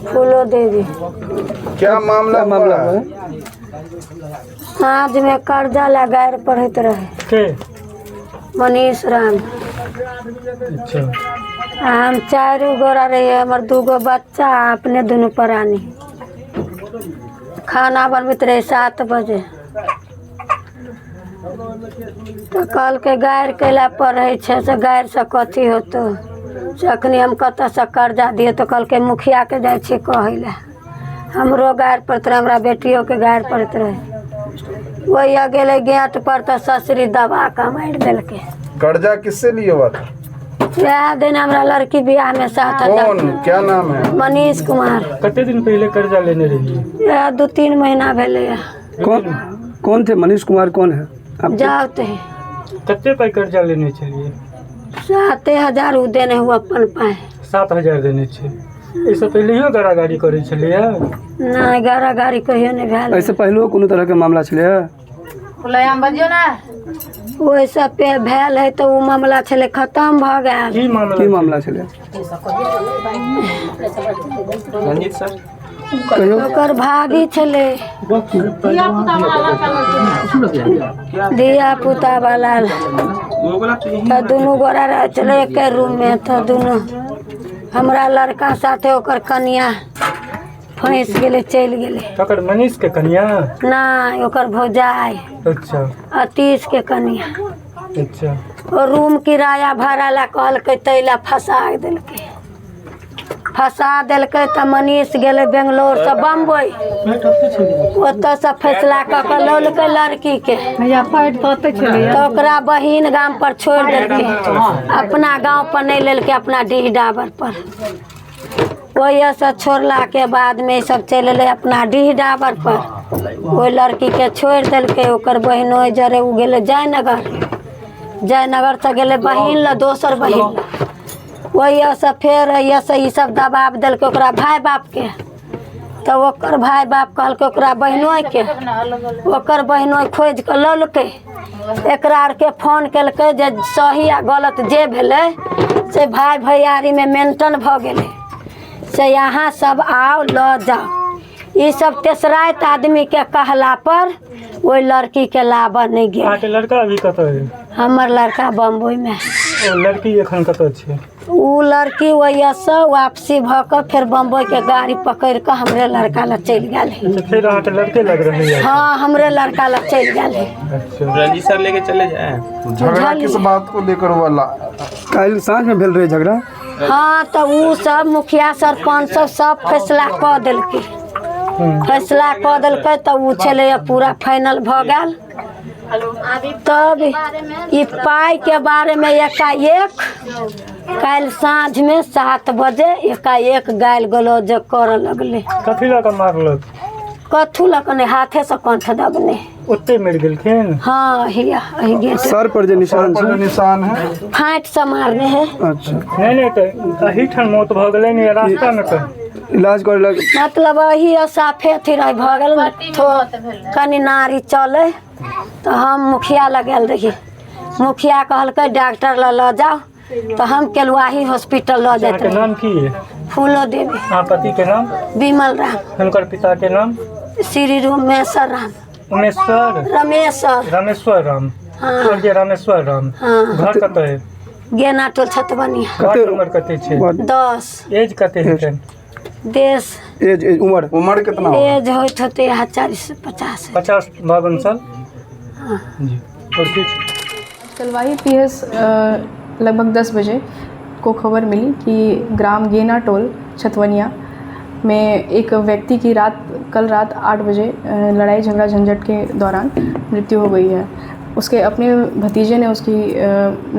फूलो देवी। क्या मामला क्या मामला हुआ हुआ है? है? साँझ में कर्जा लगाए पढ़ैत रहे के मनीष राम। अच्छा। आ हम चारू गोरा रहिए, हमर दूगो बच्चा आ अपने दुनू प्राणी। खाना बनबैत रहे 7 बजे, तऽ कहलकै गारि कैला पढ़ै छै, से गारिसँ कथी होतौ, से अखनी हम कतऽसँ कर्जा दियै। तऽ कहलकै मुखियाके जाइ छियै कहै लए। हमरो गारि पड़ैत रहै, हमरा बेटियोके गारि पड़ैत रहै। ओहि गेलै गेट पर तऽ ससुरी दबा कऽ मारि देलकै। कर्जा किससे लिए हुआ था? वएह दिन हमरा लड़की बियाहमे 7,000। कौन, क्या नाम है? मनीष कुमार। कते दिन पहिले कर्जा लेने रहियै? इएह 2-3 महीना भेलैए। कौन कौन थे मनीष कुमार, कौन है आप? जाउ तऽ। कते पाइ कर्जा लेने छलियै? 7,000 उ देने हुआ अपन पाइ। 7,000 देने छै। एहिसँ पहिलेहो गारागारी करै छलैया? नहि, गारा गाड़ी कहियो नहि भेल। एहिसँ पहिलो कोनो तरहके मामला छलैए? ओहिसँ पे भेल है तऽ ओ मामला छलै खतम भऽ गेल। की मामला? की मामला छलै कहियो? ओकर भाभी छलै, धिया पुता वाला, तऽ दुनू गोरा रहै छलै एके रूममे। तऽ दुनू हमरा लड़का साथे ओकर कनिया फँसि गेलै, चलि गेलै। ककर, मनीष के कनिया? नहि, ओकर भौजाइ। अच्छा। अतीश के कनिया। अच्छा। ओ रूम किराया भाड़ा लए कहलकै, ताहि लए फँसा देलकै। फँसा देलकै तऽ मनीष गेलै बेंगलोरसँ बम्बई, ओतऽसँ फैसला कऽ कऽ लौलकै लड़कीके, तऽ ओकरा बहिन गाम पर छोड़ि देलकै, अपना गाँव पर नहि लेलकै, अपना डीह डाबर पर। ओहिसँ छोड़लाके बादमे ई सब चलि एलै अपना डीह डाबर पर, ओहि लड़कीके छोड़ि देलकै। ओकर बहिनो जरे ओ गेलै जयनगर, जयनगरसँ गेलै बहिन लए, दोसर बहिन लए। ओहिसँ फेर एहिसँ ईसब दबाव देलकै ओकरा भाय बापके, तऽ ओकर भाय बाप कहलकै ओकरा बहिनोइके, ओकर बहिनोइ खोजि कऽ लौलकै, एकरा आरके फोन केलकै जे सही आ गलत जे भेलै से भाय भैयारीमे मेंटन भऽ गेलै, से अहाँ सब आउ लऽ जाउ। ई सब तेसराइत आदमीके कहला पर ओहि लड़कीके लाबऽ नहि गेल। अहाँके लड़का अभी कतऽ है? हमर लड़का बम्बइमे। ओ लड़की एखन कतऽ छै? ओ लड़की ओहिसँ वापसी भऽ कऽ फेर बम्बइके गाड़ी पकड़ि कऽ हमरे लड़का लग चलि गेल है। अच्छा, फेर अहाँके लड़के लग रहैया? हाँ, हमरे लड़का लग चलि गेल है। अच्छा। रंजीत सर लेके चले जाए। झगड़ा किस बात को लेकर हुआ? काल्हि साँझमे भेल रहै झगड़ा? हाँ, तऽ ओ सब मुखिया सरपंच सब सब फैसला कऽ देलकै। फैसला कऽ देलकै तऽ ओ छलैए पूरा फाइनल भऽ गेल। तब ई पाइके बारेमे एकाएक काल्हि साँझमे 7 बजे एकाएक गालि गलौज करऽ लगलै। कथी लऽ कऽ मारलक? कथू लऽ कऽ नहि, हाथेसँ कंठ दबने। ओते मरि गेलखिन? हाँ, हिया एहि गेट सर पर जे सर निशान पर जो छै। निशान है। फाँटसँ मारने है। अच्छा। नहि नहि, तऽ एहिठाम मौत भऽ गेलै ने या रास्तामे कहीं? इलाज करे लग मतलब एही साफे अथी रहे भऽ गेल ने, कनि नारी चलै तऽ हम मुखिया लग गेल रही। मुखिया कहलकै डॉक्टर लग लऽ जाउ, तऽ हम केलुआही हॉस्पिटल लऽ जाइत अहाँके रही। नाम की है? फूलो देवी। अहाँ पति के नाम? विमल राम। हुनकर पिता के नाम? श्री रमेश्वर राम। उमेश्वर? रमेश्वर। रामेश्वर राम। हाँ। स्वर्गीय रामेश्वर राम। हाँ। घर कतऽ है? गेना टोल छतबनिया। वार्ड कते- नंबर कते छै? 10। एज कते हेतनि? देश एज एज उमर उम्र कितना होगा? एज होइत होतै 40-50। 50-52 साल जी। और किछु? कलवाही पीएस लगभग 10 बजे को खबर मिली कि ग्राम गेना टोल छतवनिया में एक व्यक्ति की कल रात 8 बजे लड़ाई झगड़ा झंझट के दौरान मृत्यु हो गई है। उसके अपने भतीजे ने उसकी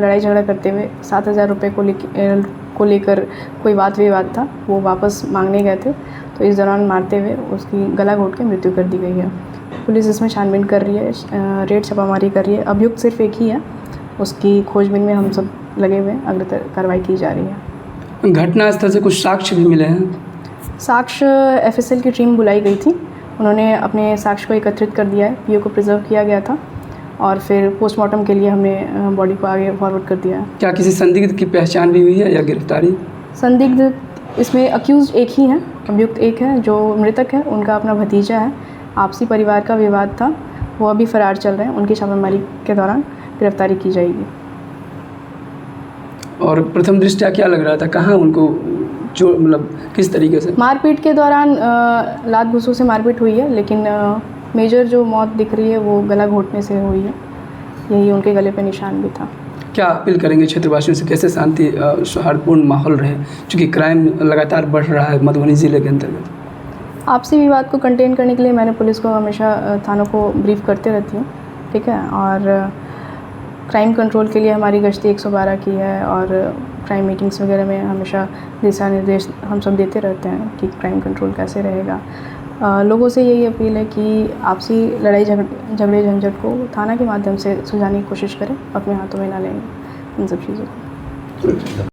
लड़ाई झगड़ा करते हुए 7,000 रुपये को लेकर कोई वाद विवाद था, वो वापस मांगने गए थे, तो इस दौरान मारते हुए उसकी गला घोट के मृत्यु कर दी गई है। पुलिस इसमें छानबीन कर रही है, रेड छापामारी कर रही है। अभियुक्त सिर्फ एक ही है, उसकी खोजबीन में हम सब लगे हुए हैं, अग्रतर कार्रवाई की जा रही है। घटनास्थल से कुछ साक्ष्य भी मिले हैं? साक्ष्य एफएसएल की टीम बुलाई गई थी, उन्होंने अपने साक्ष्य को एकत्रित कर दिया है। पीओ को प्रिजर्व किया गया था और फिर पोस्टमार्टम के लिए हमने बॉडी को आगे फॉरवर्ड कर दिया है। क्या किसी संदिग्ध की पहचान भी हुई है या गिरफ्तारी? संदिग्ध इसमें अक्यूज एक ही है, अभियुक्त एक है, जो मृतक है उनका अपना भतीजा है। आपसी परिवार का विवाद था, वो अभी फरार चल रहे हैं, उनकी छापेमारी के दौरान गिरफ्तारी की जाएगी। और प्रथम दृष्टया क्या लग रहा था, कहाँ उनको जो मतलब किस तरीके से? मारपीट के दौरान लात घुसों से मारपीट हुई है, लेकिन मेजर जो मौत दिख रही है वो गला घोटने से हुई है, यही उनके गले पे निशान भी था। क्या अपील करेंगे क्षेत्रवासियों से, कैसे शांति सौहार्दपूर्ण माहौल रहे, क्योंकि क्राइम लगातार बढ़ रहा है मधुबनी ज़िले के अंतर्गत? आपसी विवाद को कंटेन करने के लिए मैंने पुलिस को हमेशा थानों को ब्रीफ करते रहती हूँ, ठीक है। और क्राइम कंट्रोल के लिए हमारी गश्ती 112 की है और क्राइम मीटिंग्स वगैरह में हमेशा दिशा निर्देश हम सब देते रहते हैं कि क्राइम कंट्रोल कैसे रहेगा। लोगों से यही अपील है कि आपसी लड़ाई झगड़े झंझट को थाना के माध्यम से सुलझाने की कोशिश करें, अपने हाथों में ना लें इन सब चीज़ों को।